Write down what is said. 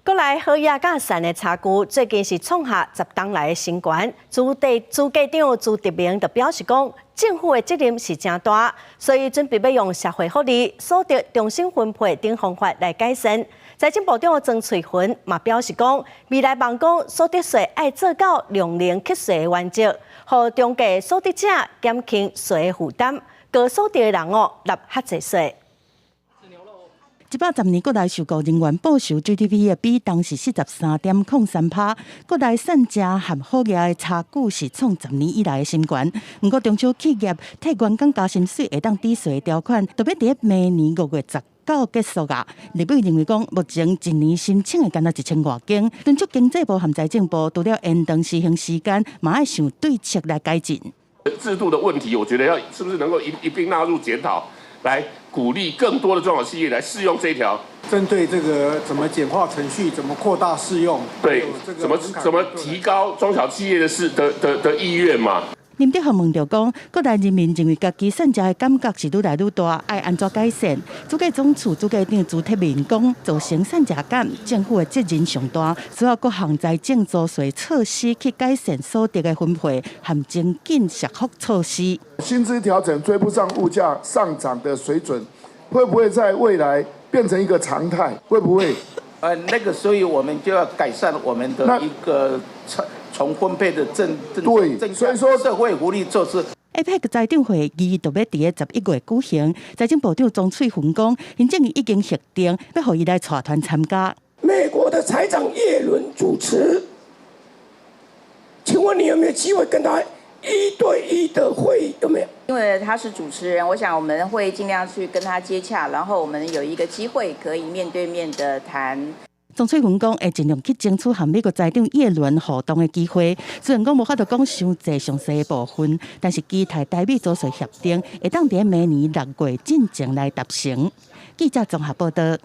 閣來好額佮善的差距，最近是創下10冬來的新懸。主計長朱德明就表示講，政府的責任是誠大，所以準備欲用社會福利、所得重新分配等方法來改善。財政部長曾翠雲嘛表示講，未來望講所得稅愛做到量能課稅的原則，予中低所得者減輕稅的負擔，高所得的人哦納較濟稅。110年國內受僱人員報酬 GDP 的比重是43.03%，國內散食和好額的差距是創十年以來的新懸。毋過中小企業替員工加薪水會當抵稅的條款，著欲佇明年5月19結束啊！立委認為講，目前一年申請的干焦1000外間，敦促經濟部和財政部除了延長施行時間，嘛愛想對策來改進。制度的問題，我覺得要是不是能夠一併納入檢討，來鼓勵更多的中小企業來適用這一條。針對這個怎麼簡化程序，怎麼擴大適用？對，怎麼提高中小企業的試的的的意願嘛？林德福問著講，國內人民認為家己散食的感覺是愈來愈大，愛按怎改善？主計總處主計長朱鐵明講，造成散食感，政府的責任上大，需要各項財政租稅措施去改善所得的分配和增進社福措施。薪資調整追不上物價上漲的水準，會不會在未來變成一個常態？會不會？那個，所以我們就要改善我們的一個重分配的政對，所以說社會福利措施。 APEC 財長會議著欲佇11月舉行，財政部長莊翠芬講，行政院已經核定，欲予伊來帶團參加。美國的財長葉倫主持，請問你有沒有機會跟他一對一的會議？有沒有？因為他是主持人，我想我們會盡量去跟他接洽，然後我們有一個機會可以面對面的談。莊翠芬講會盡量去爭取和美國財長葉倫互動的機會。雖然講無法度講傷濟詳細的部分，但是期待台美租稅協定會當佇明年6月進前來達成。記者綜合報道。